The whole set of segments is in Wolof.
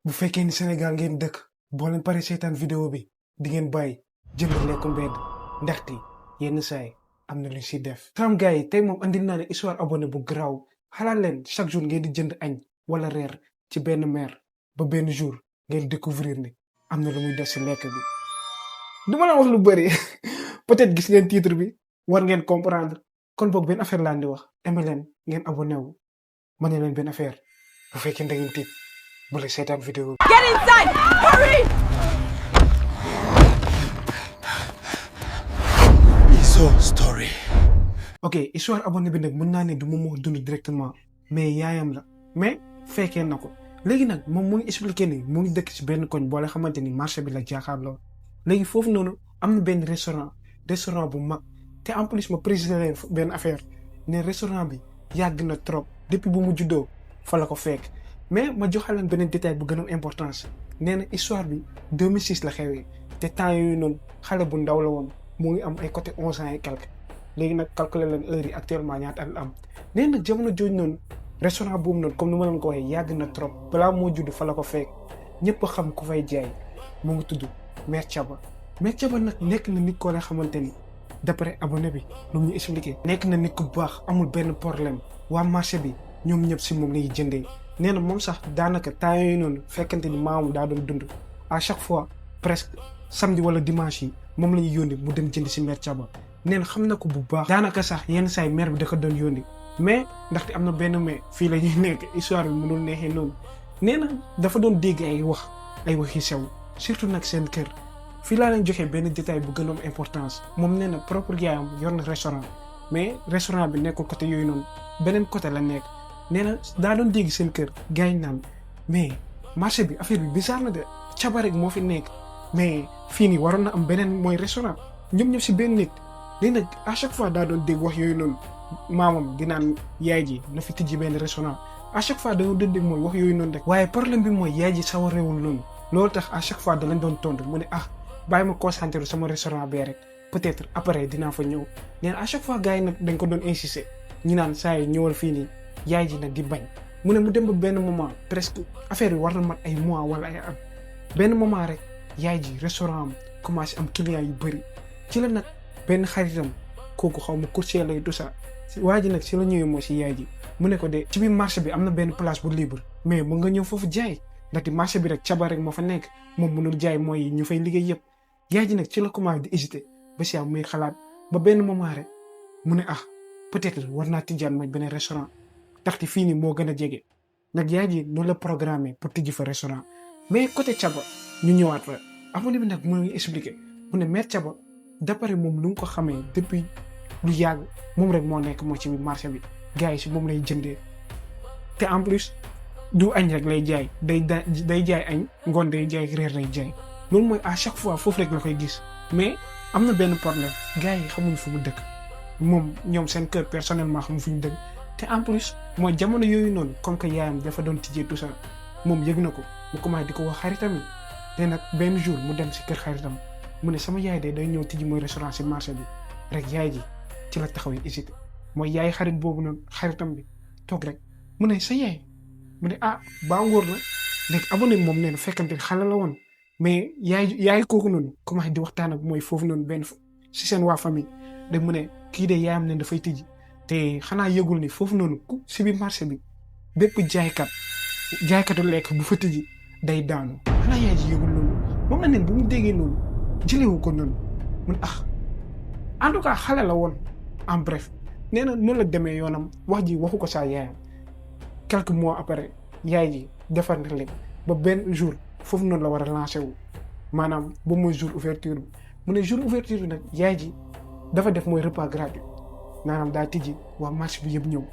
bu fekkee ni Sénégal ngeen dëkk boo leen pare seetaan vidéo bi di ngeen bàyyi jënd lekku mbedd ndaxte yenn saay am na lu si def. tam gars yi tey moom andil naa ne histoire abonné bu garaaw xalaat leen chaque jour ngeen di jënd añ wala reer ci benn meer ba benn jour ngeen découvrir ni am na lu muy def si lekk bi. du ma la wax lu bëri peut-être gis ngeen titre bi war ngeen comprendre kon boog benn affaire laa di wax aimé leen ngeen abonné wu ma ne leen benn affaire bu fekkee da ngeen tiit bu la seetaan vidéo bi. Get inside! Hurry! Iso story. ok histoire abonné bi nag mën naa ne du moom moo dund directement mais yaayam la mais fekkee na ko léegi nag moom mu ngi expliqué ni mu ngi dëkk ci benn koñ boole xamante ni marché bi la jaaxaarloo léegi foofu noonu am na benn restaurant bu mag te en plus ma précisé leen benn affaire ne restaurant bi yàgg na trop depuis bu mu juddoo fa la ko fekk mais ma joxe leen beneen détail bu gën a importance nee na histoire bi 2006 la xewee te temps yooyu noonu xale bu ndaw la woon mu ngi am ay côté 11 ans et quelque léegi nag calculer leen heure yi actuellement ñaata at la am nee na jamono jooju noonu restaurant boobu noonu comme ni ma leen ko waxee yàgg na trop balaa moo judd fa la ko fekk ñëpp a xam ku fay jaay mu ngi tudd Mère Thiaba. Mère Thiaba nag nekk na nit koo la xamante ni d'après abonné bi lu mu ñu expliqué nekk na nit ku baax amul benn problème waa marché bi ñoom ñëpp si moom lañuy jëndee nee na moom sax daanaka temps yooyu noonu fekkante ni maamu daa doon dund à chaque fois presque samedi wala dimanche yi moom la ñuy yónni mu dem jënd si Mère Thiaba nee na xam na ko bu baax daanaka sax yenn saa yi mère bi da ko doon yónni mais ndaxte am na benn mais fii la ñuy nekk histoire bi mënul neexee noonu nee na dafa doon dégg ay wax yu sew surtout nag seen kër fii laa leen joxee benn détail bu gënoon importance moom nee na propre yaayam yor na restaurant mais restaurant bi nekkul côté yooyu noonu beneen côté la nekk nee na daa doon dégg seen kër gars yi naan mais marché bi affaire bi bizarre na de Thiaba rek moo fi nekk mais fii nii waroon na am beneen mooy restaurant ñoom ñëpp si benn nit léegi nag à chaque fois daa doon dégg wax yooyu noonu maamam di naan yaay ji na fi tijji benn restaurant à chaque fois da nga doon dégg mooy wax yooyu noonu rek waaye problème bi mooy yaay ji sawareewul noonu loolu tax à chaque fois da lañ doon tontu mu ne bàyyi ma concentré sama restaurant bee rek peut-être après dinaa fa ñëw nee na à chaque fois gars yi nag dañ ko doon insister ñu naan saa yi ñëwal fii nii yaay ji nag di bañ mu ne mu dem ba benn moment presque affaire bi war na mat ay mois wala ay at benn moment rek yaay ji restaurant am commencé am client yu bëri ci la nag benn xaritam kooku xaw ma courtier lay tout ça waa ji nag si la ñëwee moo si yaay ji mu ne ko de ci biir marché bi am na benn place bu libre mais mën nga ñëw foofu jaay ndaxte marché bi rek Thiaba rek moo fa nekk moom mënul jaay mooy ñu fay liggéey yëpp yaay ji nag ci la commencé di hésiter ba si am muy xalaat ba benn moment rek mu ne peut-être war naa tijjaan mooy benn restaurant ndaxte fii nii moo gën a jege nag yaay ji noonu la programmé pour tijji fa restaurant mais côté Thiaba ñu ñëwaat fa abonné bi nag mu ngi expliqué mu ne Mère Thiaba d'après moom lu mu ko xamee depuis lu yàgg moom rek moo nekk moo ci biir marché bi gars yi si moom lay jëndee te en plus du añ rek lay jaay day jaay añ ngoon day jaay reer lay jaay loolu mooy à chaque fois foofu rek la koy gis mais am na benn problème gars yi xamuñ fu mu dëkk moom ñoom seen kër personnellement xamuñ fu ñu dëkk te en plus mooy jamono yooyu noonu comme que yaayam dafa doon tijjee tout ça moom yëg na ko mu commencé di ko wax xaritam yi te nag benn jour mu dem si kër xaritam mu ne sama yaay de day ñëw tijji mooy restaurant si marché bi rek yaay ji ci la taxaw yi hésité mooy yaay xarit boobu noonu xaritam bi toog rek mu ne sa yaay mu ne baa ngóor la léegi abonné moom nee na fekkante xale la woon mais yaay kooku noonu commencé di waxtaan ak mooy foofu noonu benn si seen waa famille da mu ne kii de yaayam ne dafay tijji te xanaa yëgul ni foofu noonu si biir marché bi bépp jaaykatu lekk bu fa tijji day daanu xanaa yaay ji yëgul loolu moom la neen bu mu déggee loolu jëlewu ko noonu mun en tout cas xale la woon en bref nee na noonu la demee yoonam wax ji waxu ko saa yaayam quelques mois après yaay ji defar na leen ba benn jour foofu noonu la war a lancé wu maanaam ba mooy jour ouverture bi mu ne jour ouverture bi nag yaay ji dafa def mooy repas gratuit maanaam daa tijji waa marché bi yëpp ñëw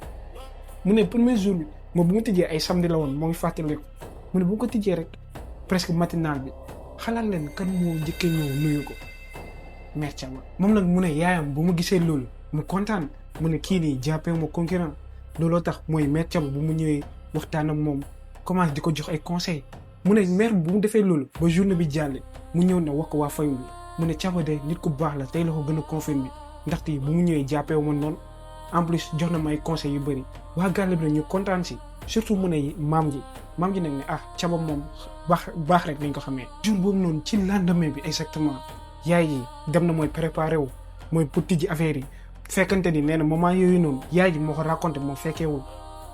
mu ne premier jour bi moom bu mu tijjee ay samedi la woon moo ngi fàttaliku mu ne bu ko tijjee rek presque matinal bi xalaat leen kan moo njëkkee ñëw nuyu ko Mère Thiaba moom nag mu ne yaayam bu mu gisee loolu mu kontaan mu ne kii nii jàppee ma concurrent looloo tax mooy Mère Thiaba bu mu ñëwee waxtaan ak moom commencé di ko jox ay conseils mu ne mère bu mu defee loolu ba journée bi jàlle mu ñëw na wax ko waa famille bi mu ne Thiaba de nit ku baax la tey la ko gën a confirmer ndaxte bu mu ñëwee jàppee ma noonu en plus jox na ma ay conseils yu bëri waa gàlle bi ñu kontaan si surtout mu ne maam ji maam ji nag ne caba moom baax rek lañ ko xamee. jour boobu noonu ci lendemain bi exactement yaay ji dem na mooy préparé wu mooy pour tijji affaire yi fekkante ni nee na moment yooyu noonu yaay ji moo ko raconté moom fekkeewul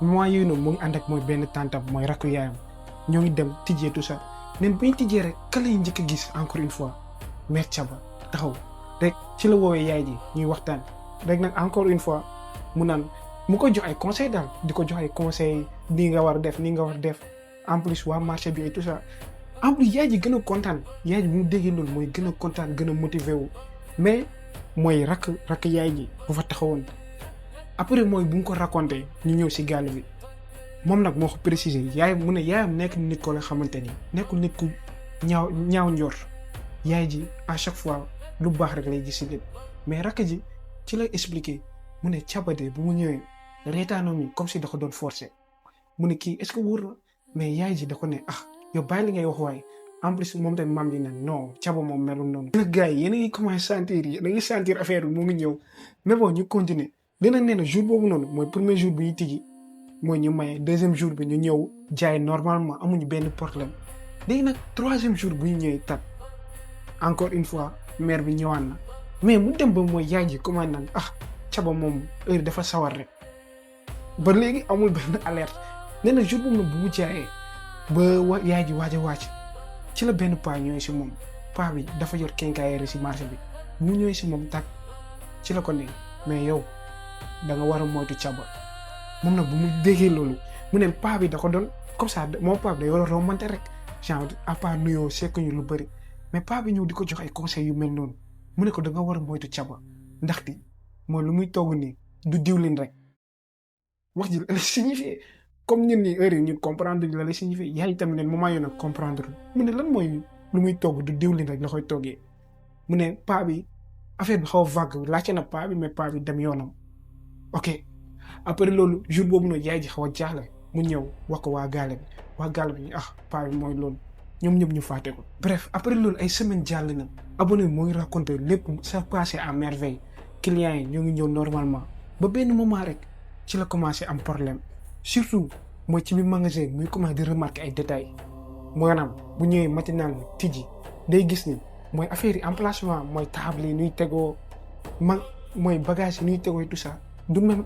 moment yooyu noonu mu ngi ànd ak mooy benn tantam mooy rakku yaayam ñoo ngi dem tijjee tout ça neen bu ñu tijjee rek kala yi njëkk a gis encore une fois mère Caba taxaw rek ci la woowee yaay ji ñuy waxtaan rek nag encore une fois mu naan mu ko jox ay conseil daal di ko jox ay conseil nii nga war def nii nga war def en plus waa marché bi et tout ça en plus yaay ji gën a kontaan yaay ji bu mu déggee loolu mooy gën a kontaan gën a motivé wu mais mooy rakk yaay ji bu fa taxawoon après mooy bu mu ko raconté ñu ñëw si gaal bi moom nag moo ko précisé yaay mu ne yaayam nekk nit ko nga xamante ni nekkul nit ku ñaaw njor yaay ji à chaque fois lu baax rek lay gis si lépp mais rakk ji ci lay expliqué mu ne Caba de bu mu ñëwee reetaanoo mi comme si da ko doon forcé mu ne kii est-ce que wóor na mais yaay ji da ko ne yow bàyyi li ngay wax waaye en plus moom tamit maam ji ne non Caba moom melul noonu. nag gars yi yéen a ngi commencé sentir yi da ngay sentir affaire bi mu ngi ñëw mais bon ñu continuer dina nee na jour boobu noonu mooy premier jour bi ñu tijji mooy ñu maye deuxième jour bi ñu ñëw jaay normalement amuñu benn problème léegi nag troisième jour bu ñu ñëwee tat encore une fois mère bi ñëwaan na mais mu dem ba mooy yaay ji comment naan Caba moom heure dafa sawar rek ba léegi amul benn alerte nee na jour boobu nag bu mu jaayee ba yaay ji waaj a wàcc ci la benn paa ñëwee si moom paa bi dafa yor quincaillerie si marché bi mu ñëwee si moom tàkk ci la ko ne mais yow da nga war a moytu Caba moom nag bu mu déggee loolu mu ne paa bi da ko doon comme ça moom paa bi day war a rombante rek genre à part nuyoo sekk ñu lu bëri mais paa bi ñëw di ko jox ay conseils yu mel noonu mu ne ko da nga war a moytu Caba ndaxte mooy lu muy togg nii du diwlin rek wax ji la signifié comme ñun nii heure yi ñun comprendre la lay signifié yaay tamit ne moment yooyu nag comprendre mu ne lan mooy lu muy togg du diwlin rek la koy toggee mu ne paa bi affaire bi xaw a vague laajte na paa bi mais paa bi dem yoonam ok après loolu jour boobu noonu yaay ji xaw a jaaxle mu ñëw wax ko waa gaale bi paa bi mooy loolu ñoom ñëpp ñu fàtte ko. bref après loolu ay semaine jàll na abonné bi moo ngi raconté lépp ça passé à merveille clients yi ñoo ngi ñëw normalement ba benn moment rek ci la commencé am problème surtout mooy ci biir magasin muy commencé di remarquer ay détails maanaam bu ñëwee matinal bi tijji day gis ni mooy affaire yi emplacement mooy table yi nuy tegoo mooy bagage yi nuy tegoo et tout ça du même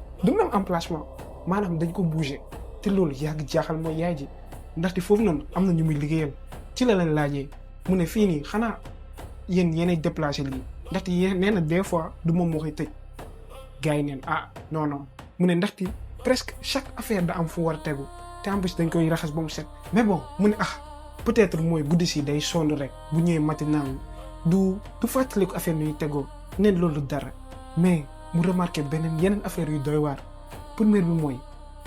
emplacement maanaam dañ ko bouger te loolu yàgg jaaxal mooy yaay ji ndaxte foofu noonu am na ñu muy liggéeyal ci la leen laajee mu ne fii nii xanaa yéenay déplacé lii ndaxte nee na des fois du moom moo koy tëj gars yi neen non mu ne ndaxte presque chaque affaire da am fu war a tegu te en plus dañ koy raxas ba mu set mais bon mu ne peut-être mooy guddi si day sonn rek bu ñëwee matinal du fàttaliku affaire ñuy tegoo neen loolu dara mais mu remarqué yeneen affaire yu doy waar première bi mooy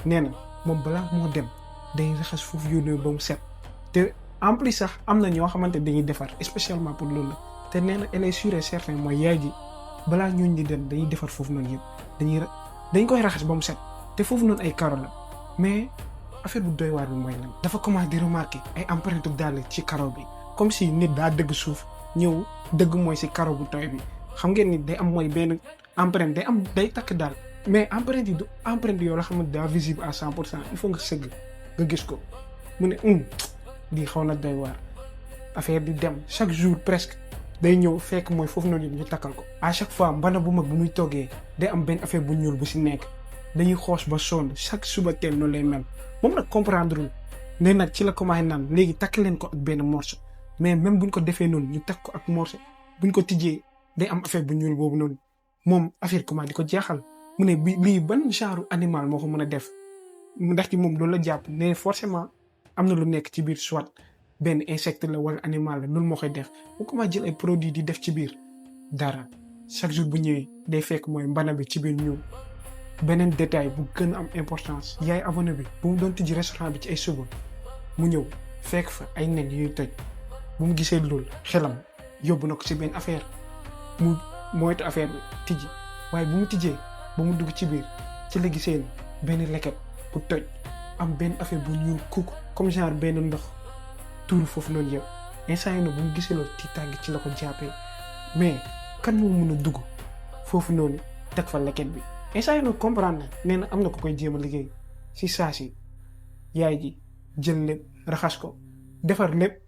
nee na moom balaa moo dem day raxas foofu yónnee ba mu set te en plus sax am na ñoo xamante dañuy defar spécialement pour loolu la te nee na elle est sûre et certain mooy yaay ji balaa ñooñu di dem dañuy defar foofu noonu yëpp dañ koy raxas ba mu set te foofu noonu ay karo la mais affaire bu doy waar bi mooy lan dafa commencé di remarquer ay empreinte dàll ci karo bi comme si nit daa dëgg suuf ñëw dëgg mooy si karo bu tooy bi xam ngeen ni day am mooy benn empreinte day takk daal mais empreinte yi du empreinte yoo la xamante daa visible à 100% il faut nga sëgg nga gis ko mu ne di xaw na doy waar affaire di dem chaque jour presque day ñëw fekk mooy foofu noonu ñu takkal ko à chaque fois mbana bu mag bu muy toggee day am benn affaire bu ñuul bu si nekk dañuy xoos ba sonn chaque suba teel noonu lay mel moom nag comprendre ne nag ci la commencé naan léegi takk leen ko ak benn morceau mais même buñ ko defee noonu ñu takk ko ak morceau buñ ko tijjee day am affaire bu ñuul boobu noonu moom affaire comment di ko jaaxal mu ne lii ban genre animal moo ko mën a def ndax ci moom loolu la jàpp ne forcément am na lu nekk ci biir soit benn insecte la wala animal la loolu moo koy def bu commencé jël ay produits di def ci biir dara chaque jour bu ñëwee day fekk mooy mbana bi ci biir ñuul beneen détail bu gën a am importance yaay abonné bi bu mu doon tijji restaurant bi ci ay suba mu ñëw fekk fa ay nen yuy toj bu mu gisee loolu xelam yóbbu na ko ci benn affaire mu moytu affaire bi tijji waaye bu mu tijjee ba mu dugg ci biir ci la gisee benn leket bu toj am benn affaire bu ñuul kuk comme genre benn ndox tuuru foofu noonu yëpp instant yi bu mu gisee loolu tiitaange ci la ko jàppee mais kan moo mën a dugg foofu noonu teg fa leket bi instant yi comprendre nee na am na ko koy jéem a liggéey si saa si yaay ji jël lépp raxas ko defar lépp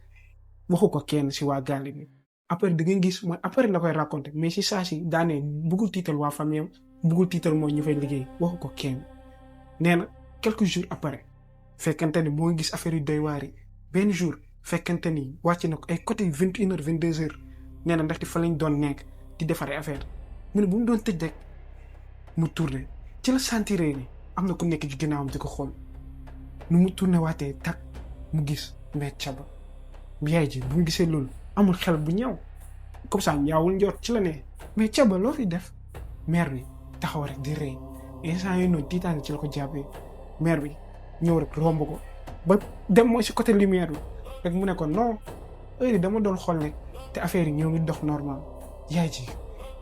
waxu ko kenn si waa gaale bi après da ngay gis mooy après la koy raconter mais si saa si daanee bëggul tiital waa famille am bëggul tiital mooy ñu fay liggéey waxu ko kenn nee na quelques jours après fekkante ni moo ngi gis affaire yu doy waar yi benn jour fekkante ni wàcc na ko ay côté 21h 22h nee na ndaxte fa lañ doon nekk di defaree affaire mu ne bu mu doon tëj rek mu tourné ci la sentiré ni am na ku nekk ci ginnaawam di ko xool nu mu tourné waatee tak mu gis mère Thiaba yaay ji bu mu gisee loolu amul xel bu ñëw comme ça ñaawul njort ci la ne mais Thiaba loo fi def mère bi taxaw rek di rëy instant yooyu noonu tiitaange ci la ko jàppee mère bi ñëw rek romb ko ba dem mooy si côté lumière bi rek mu ne ko non heure dama doon xool rek te affaire yi ñoo ngi dox normal yaay ji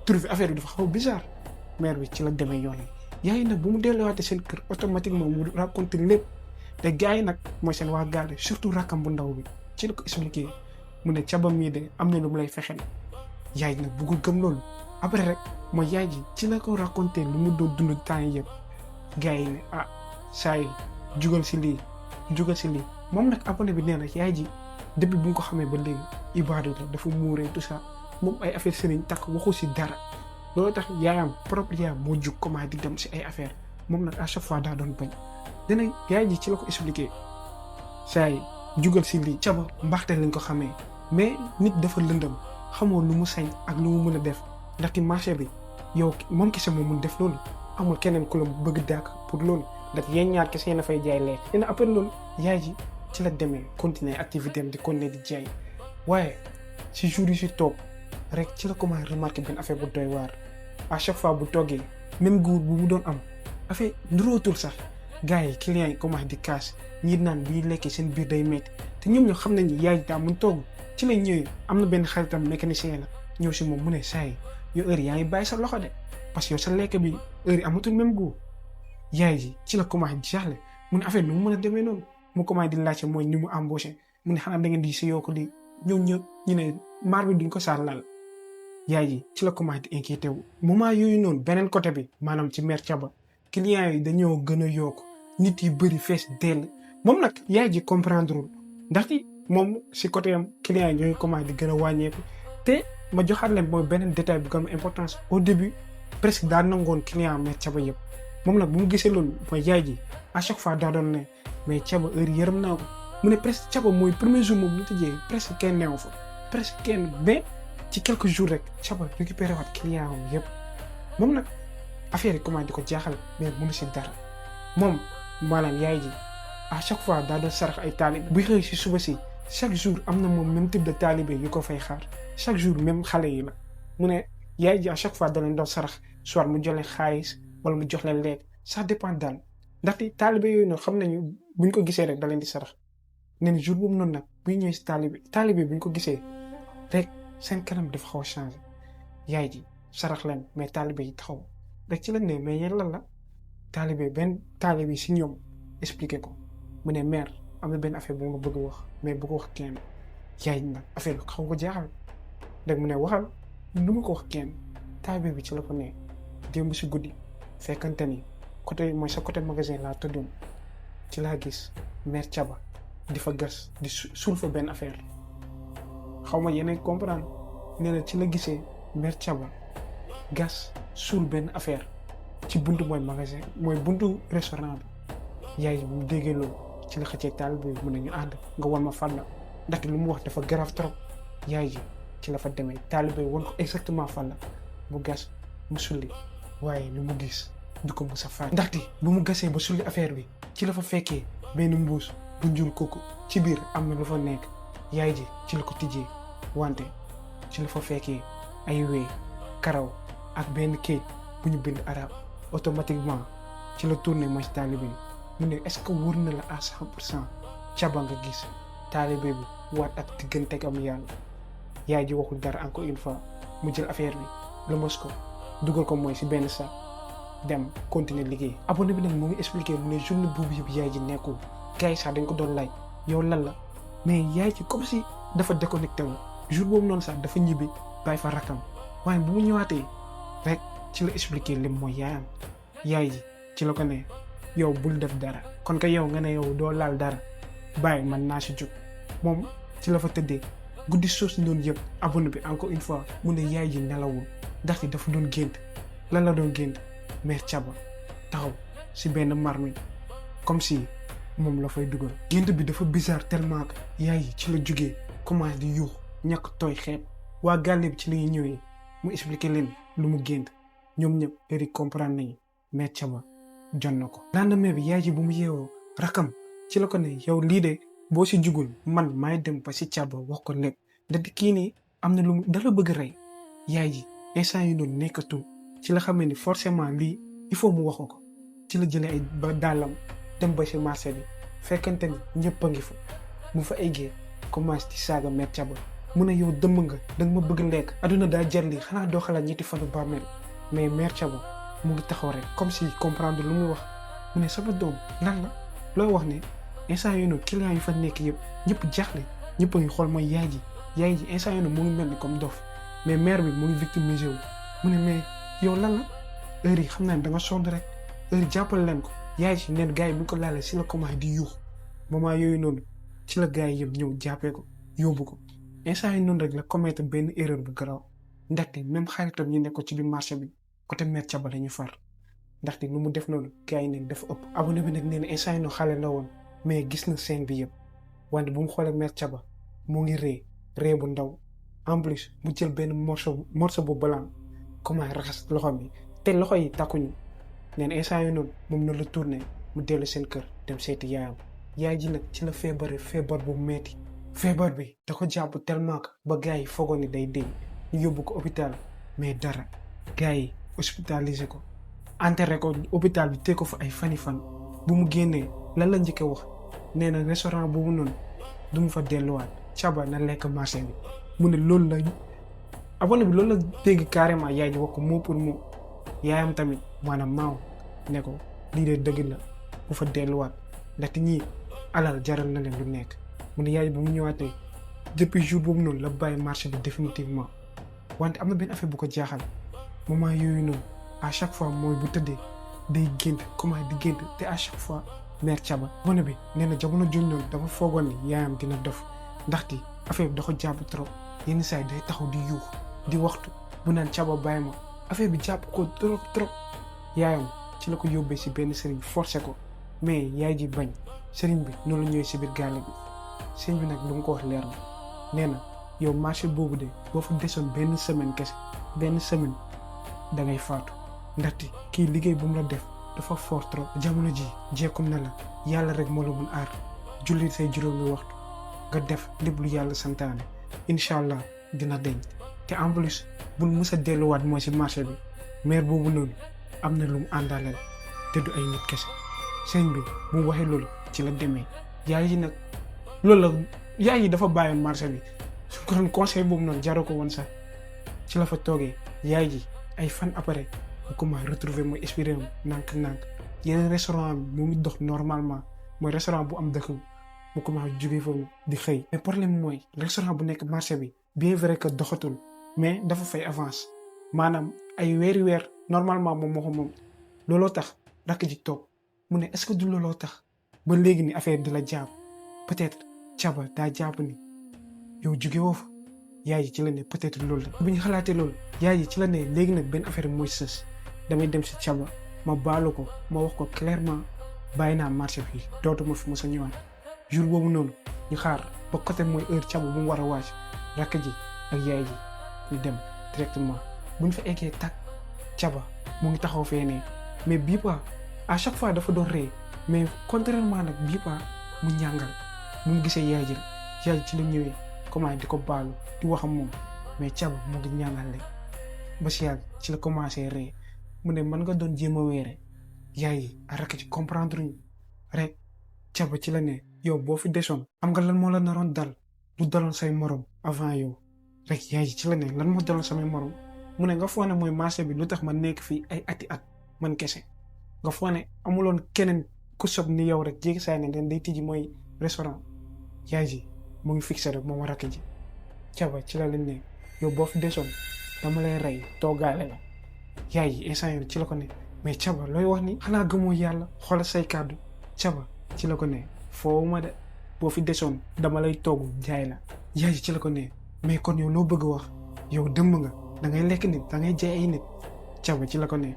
trouvé affaire bi dafa xaw bizarre mère bi ci la demee yoon yaay nag bu mu delluwaatee seen kër automatiquement mu raconté lépp te gars yi nag mooy seen waa gaale surtout rakkam bu ndaw bi ci la ko expliqué mu ne Thiaba mii de am na lu mu lay fexeel yaay nag bëggul gëm loolu après rek mooy yaay ji ci la ko raconté lu mu doon dund temps yi yëpp gars yi ne ah saa yi jugal si lii moom nag abonné bi nee na yaay ji depuis bu nga ko xamee ba léegi ibaadu la dafa muuree tout ça moom ay affaire sëriñ takk waxu si dara loolu tax yaayam propre yaayam moo jug comment di dem si ay affaire moom nag à chaque fois daa doon bañ dina yaay ji ci la ko expliqué saa yi jugal si lii Thiaba mbaxte lañ ko xamee mais nit dafa lëndëm xamoo lu mu sañ ak lu mu mën a def ndaxte marché bi yow moom kese moo mun def loolu amul keneen ku la bëgg dàkk pour loolu ndax yéen ñaar kese yéen a fay jaay lekk dina après loolu yaay ji ci la demee continuer activité am di continuer di jaay waaye si jour yi si toog rek ci la commencé remarqué benn affaire bu doy waar à chaque fois bu toggee même goût bu mu doon am affaire nurootul sax gars yi clients yi commencé di kaas ñi naan bi ñu lekkee seen biir day métti te ñoom ñoo xam nañ ni yaay daa mun togg ci lañ ñëwee am na benn xaritam mécanicien la ñëw si moom mu ne saa yi yow heure yaa ngi bàyyi sa loxo de parce que yow sa lekk bi heure yi amatul même goût yaay ji ci la commencé di jaaxle mu ne affaire nu mu mën a demee noonu mu commencé di laajte mooy ni mu embauché mu ne xanaa da ngeen di si yokk lii ñoom ñëpp ñu ne maar bi duñ ko saar lal yaay ji ci la commencé di inquiété wu moment yooyu noonu beneen côté bi maanaam ci mère Thiaba clients yi dañoo gën a yokk nit yi bëri fees dell moom nag yaay ji comprendrewul ndaxte moom si côté am clients yi ñooy commencé di gën a wàññeeku te ma joxaat leen mooy beneen détail bu gën a importance au début presque daa nangoon client mère Thiaba yëpp moom nag bu mu gisee loolu mooy yaay ji à chaque fois daa doon ne mais Thiaba heure yërëm naa ko mu ne presque Thiaba mooy premier jour moom bu ñu tëjee presque kenn neew fa presque kenn mais ci quelques jours rek Thiaba récupéré waat client am yëpp moom nag affaire yi commencé di ko jaaxal mais mënu si dara moom maanaam yaay ji à chaque fois daa doon sarax ay taalibe bu xëy si suba si chaque jour am na moom même type de taalibe yu ko fay xaar chaque jour même xale yi la mu ne yaay ji à chaque fois da leen doon sarax soit mu jox leen xaalis wala mu jox leen lekk ça dépend daal ndaxte taalibe yooyu noonu xam nañu buñ ko gisee rek da leen di sarax nee na jour boobu noonu nag buy ñëwee si taalibe buñ ko gisee rek seen kanam dafa xaw a changé yaay ji sarax leen mais taalibe yi taxaw rek ci lañ ne mais yéen lan la taalibe benn taalibe si ñoom expliqué ko mu ne mère am na benn affaire bu ma bëgg wax mais bu ko wax kenn yaay nag affaire bi xaw ko jaaxal rek mu ne waxal lu ma ko wax kenn taalibe bi ci la ko ne démb si guddi fekkante ni côté mooy sa côté magasin laa tëddoon ci laa gis mère Thiaba di fa gas di suul fa benn affaire xaw ma yeneen comprendre nee na ci la gisee mère Thiaba gas suul benn affaire ci buntu mooy magasin mooy buntu restaurant bi yaay bu mu déggee loolu ci la xëccee taalibe bi mu ne ñu ànd nga wan ma fan la ndaxte lu mu wax dafa grave trop yaay ji ci la fa demee taalibe won ko exactement fan la mu gas mu sulli waaye lu mu gis du ko mës a faat ndaxte bu mu gasee ba sulli affaire bi ci la fa fekkee benn mbuus bu njul kooku ci biir am na lu fa nekk yaay ji ci la ko tijjee wante ci la fa fekkee ay wee karaw ak benn kayit bu ñu bind arabe automatiquement ci la tourné mooy si taalibe bi mu ne est-ce que wóor na la à 100% Thiaba nga gis taalibe bi waat ak diggante am yàlla yaay ji waxul dara encore une fois mu jël affaire bi lëmas ko dugal ko mooy si benn sac dem continuer liggéey abonné bi nag mu ngi expliqué mu ne journée boobu yëpp yaay ji nekkul gars yi sax dañ ko doon laaj yow lan la mais yaay ji comme si dafa déconnecté wu jour boobu noonu sax dafa ñibbi bàyyi fa rakam waaye bu mu ñëwaatee rek ci la expliqué lim mooy yaayam yaay ji ci la ko ne yow bul def dara kon que yow nga ne yow doo laal dara bàyyi man naa si jóg moom ci la fa tëddee guddi soos noonu yëpp abonné bi encore une fois mu ne yaay ji nelawul ndaxte dafa doon gént lan la doon gént mère Thiaba taxaw si benn marmite comme si moom la fay dugal. gént bi dafa bizarre tellement que yaay ji ci la jógee commencé di yuux ñàkk tooy xeeb waa gàlle bi ci la ñuy ñëwee mu expliqué leen lu mu gént ñoom ñëpp heure comprendre nañu mère Thiaba jot na ko. lendemain bi yaay ji bu mu yeewoo rakam ci la ko ne yow lii de boo si jugul man maay dem ba si Thiaba wax ko lépp ndaxte kii nii am na lu mu dala bëgg a rey yaay ji instant yi noonu nekkatul ci la xamee ni forcément lii il faut mu waxu ko ci la jëlee ay ba dàllam dem ba si marché bi fekkante ni ñëpp a ngi fa mu fa eggee commencé di saaga mère Thiaba mu ne yow dëmm nga danga ma bëgg lekk aduna daa jar lii xanaa doo xalaat ñetti fanu bàmmeel mais mère Thiaba mu ngi taxaw rek comme si comprendre lu muy wax mu ne sama doom lan la loo wax ne instant yii noonu client yi fa nekk yëpp ñëpp jaaxle ñëpp a ngi xool mooy yaay ji instant yii noonu mu ngi mel ni comme dof mais mère bi mu ngi victimisé wu mu ne mais yow lan la heure yi xam naa ne da nga sonn rek heure jàppale leen ko yaay ji neen gars yi bu ñu ko laalee si la commencé di yuux moment yooyu noonu ci la gars yi yëpp ñëw jàppee ko yóbbu ko instant yii noonu rek la commettre benn erreur bu garaaw ndaxte même xaritam ñi nekk ko ci biir marché bi côté mère Thiaba la ñu far ndaxte nu mu def noonu gars yi nag dafa ëpp. abonné bi nag nee na instant yii noonu xale la woon mais gis na scène bi yëpp wante bu mu xoolee mère Thiaba mu ngi ree bu ndaw en plus mu jël benn morceau bu blanc comment raxas loxo bi te loxo yi takkuñu nee na instant yii noonu moom na la tourné mu dellu seen kër dem seeti yaayam yaay ji nag ci la feebar bu metti feebar bi da ko jàpp tellement que ba gars yi foogoon ni day dee ñu yóbbu ko hôpital mais dara gars yi hospitalisé ko enterré ko hôpital bi teg ko fa ay fan bu mu génnee lan la njëkk a wax nee na restaurant boobu noonu du mu fa delluwaat Thiaba na lekk marché bi mu ne loolu la abonné bi loolu la dégg carrément yaay ji wax ko mot pour mot yaayam tamit maanaam maaw ne ko lii de dëgg la bu fa delluwaat ndaxte ñii alal jaral na leen lu nekk mu ne yaay bu mu ñëwaatee depuis jour boobu noonu la bàyyi marché bi définitivement wante am na benn affaire bu ko jaaxal moment yooyu noonu à chaque fois mooy bu tëddee day gént comment di gént te à chaque fois mère Thiaba abonné bi nee na jamono jooju noonu dafa foogoon ni yaayam dina dof ndaxte affaire bi da ko jàpp trop yenn saa yi day taxaw di yuux di waxtu bu naan Thiaba bàyyi ma affaire bi jàpp ko trop yaayam ci la ko yóbbee si benn sëriñ forcé ko mais yaay ji bañ sëriñ bi noonu la ñëwee si biir gaale bi sëriñ bi nag lu mu ko wax leer na nee na yow marché boobu de boo fa desoon benn semaine kese da ngay faatu ndaxte kii liggéey bu mu la def dafa fort trop jamono ji jekkum na la yàlla rek moo la mun aar julli say juróomi waxtu nga def lépp lu yàlla santaane incha allah dina deñ te en plus bul mës a delluwaat mooy si marché bi maire boobu noonu am na lu mu àndaaleel te du ay nit kese sëñ bi bu mu waxee loolu ci la demee yaay yi nag loolu la yaay yi dafa bàyyoon marché bi su ko doon conseil boobu noonu jaru ko woon sax ci la fa toogee yaay ji ay fan après mu commencé retrouver mooy esprit am nànk yeneen restaurant bi mu ngi dox normalement mooy restaurant bu am dëkk mu commencé jógee foofu di xëy mais problème mooy restaurant bu nekk marché bi bien vrai que doxatul mais dafa fay avance maanaam ay weeri weer normalement moom moo ko moom looloo tax rakk ji toog mu ne est-ce que du looloo tax ba léegi ni affaire di la jàpp peut-être Thiaba daa jàpp ni yow jóge woo fa yaay ji ci la ne peut-être loolu la bu ñu xalaatee loolu yaay ji ci la ne léegi nag benn affaire mooy sës damay dem si Thiaba ma baalu ko ma wax ko clairement bàyyi naa marché fii dootuma fi mos a ñëwaat jour boobu noonu ñu xaar ba côté mooy heure Thiaba bu mu war a wàcc rakk ji ak yaay ji ñu dem directement bu ñu fa eggee tag Thiaba mu ngi taxaw fee ne mais bii pas à chaque fois dafa doon ree mais contrairement nag bii pas mu ñàngal bu mu gisee yaay ji ci la ñëwee comment di ko baalu di wax ak moom mais Thiaba mu ngi ñàngal rek ba si yàgg ci la commencé ree mu ne mën nga doon jéem a weere yaay yi rakk ci comprendre ñu rek Thiaba ci la ne yow boo fi desoon am nga lan moo la naroon dal lu daloon say morom avant yow rek yaay ji ci la ne lan moo daloon samay morom mu ne nga foog ne mooy marché bi lu tax ma nekk fii ay ati at man kese nga foog ne amuloon keneen ku sob ni yow rek jéegi saa ne den day tijji mooy restaurant yaay ji mu ngi fixé rek moom rakk ji Thiaba ci la leen ne yow boo fi desoon dama lay rey toogaale la yaay yi instant yii ci la ko ne mais Thiaba looy wax ni xanaa gëmoo yàlla xoolal say kàddu Thiaba ci la ko ne foofu ma de boo fi desoon dama lay togg jaay la yaay ji ci la ko ne mais kon yow loo bëgg wax yow dëmm nga da ngay lekk nit da ngay jaay ay nit Caba ci la ko ne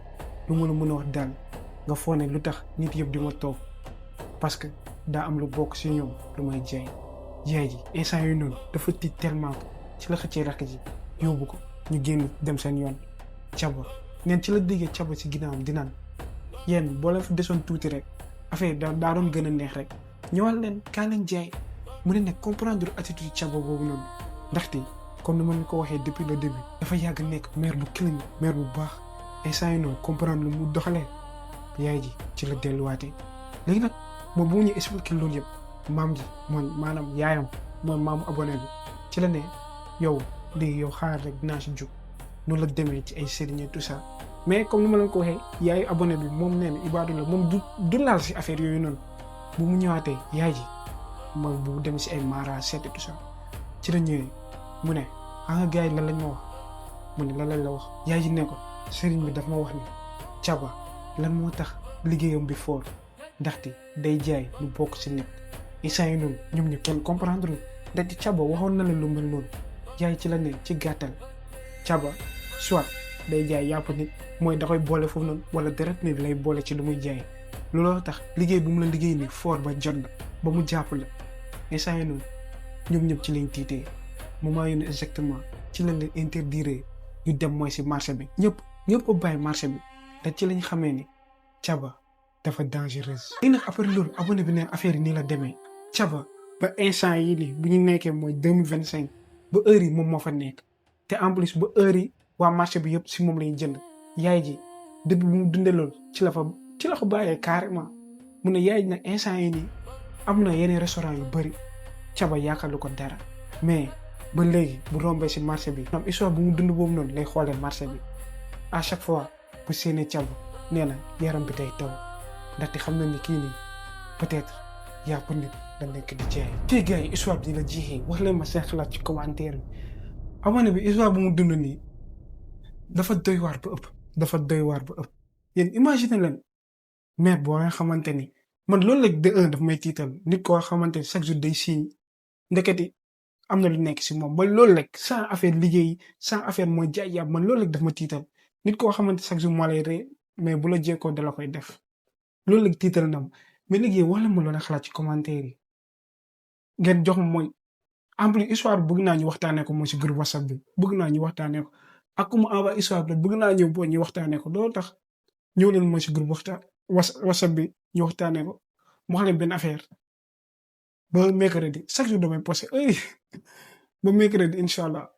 lu ma la mën a wax daal nga foog ne lu tax nit yëpp di ma toog parce que daa am lu bokk si ñoom lu may jaay yaay ji instant yooyu noonu dafa tiit tellement que ci la xëccee rakk ji yóbbu ko ñu génn dem seen yoon Caba neen ci la déggee Caba si ginnaawam di naan yéen boo leen fi desoon tuuti rek affaire daa doon gën a neex rek ñëwal leen kaa leen jaay mu ne nag comprendre attitude Caba boobu noonu ndaxte comme ni ma ko waxee depuis le début dafa yàgg nekk mère bu clean mère bu baax instant yi noonu comprendre lu mu doxalee yaay ji ci la delluwaatee léegi nag moom bu ñu expliqué loolu yëpp maam ji mooy maanaam yaayam mooy maamu abonné bi ci la ne yow léegi yow xaar rek dinaa si jóg noonu la demee ci ay sëriñ tout ça mais comme ni ma leen ko waxee yaayu abonné bi moom nee na ibaadu la moom du laal si affaire yooyu noonu bu mu ñëwaatee yaay ji mooy bu dem si ay mara seet tout ça ci la ñëwee mu ne xam nga gars yi lan lañ ma wax mu ne lan lañ la wax yaay ji ne ko sëriñ bi daf ma wax ni Caba lan moo tax liggéeyam bi fort ndaxte day jaay lu bokk si nit instant yi noonu ñoom ñu kenn comprendre ndaxte Caba waxoon na la lu mel noonu yaay ci la ne ci gàttal Caba soit day jaay yàpp nit mooy da koy boole foofu noonu wala deret nit lay boole ci lu muy jaay looloo tax liggéey bu mu la liggéey ni fort ba jot na ba mu jàpp la instant yi noonu ñoom ñëpp ci lañ tiitee moment yi exactement ci lañ leen interdire ñu dem mooy si marché bi ñëpp a bàyyi marché bi te ci lañ xamee ni Caba dafa dangereuse. léegi nag après loolu abonné bi ne affaire yi nii la demee Caba ba instant yii nii bu ñu nekkee mooy 2025 ba heure yi moom moo fa nekk te en plus ba heure yi waa marché bi yëpp si moom lañuy jënd yaay ji depuis bu mu dundee loolu ci la ko bàyyee carrément mu ne yaay ji nag instant yii nii am na yeneen restaurant yu bëri Caba yaakaaru ko dara mais ba léegi bu rombee si marché bi. am histoire bu mu dund boobu noonu lay xoolee marché bi à chaque fois bu séenee Caba nee na yaram bi day taw ndaxte xam na ni kii nii peut-être yàpp nit la nekk di jaay. fii gars yi histoire bi dina jeexee wax leen ma seen xalaat ci commentaire bi abonné bi histoire bu mu dund nii dafa doy waar ba ëpp yéen imagine leen mère boo nga xamante ni man loolu la de un daf may tiital nit koo xamante ni chaque jour day siiñ ndeketi am na lu nekk si moom ba loolu rek sans affaire liggéey sans affaire mooy jaay yàpp man loolu rek daf ma tiital nit koo xamante chaque jour moo lay ree mais bu la jekkoo dala koy def loolu rek tiital na ma mais léegi wax la ma loola xalaat ci commentaire yi ngeen jox ma mooy en plus histoire bi bëgg naa ñu waxtaanee ko mooy si groupe WhatsApp bi bëgg naa ñu waxtaanee ko ak ku mu envoyé histoire bi bëgg naa ñëw boo ñu waxtaanee ko loolu tax ñëw leen mooy si groupe WhatsApp bi ñu waxtaanee ko mu wax leen benn affaire ba mercredi chaque jour damay posté ba mercredi incha allah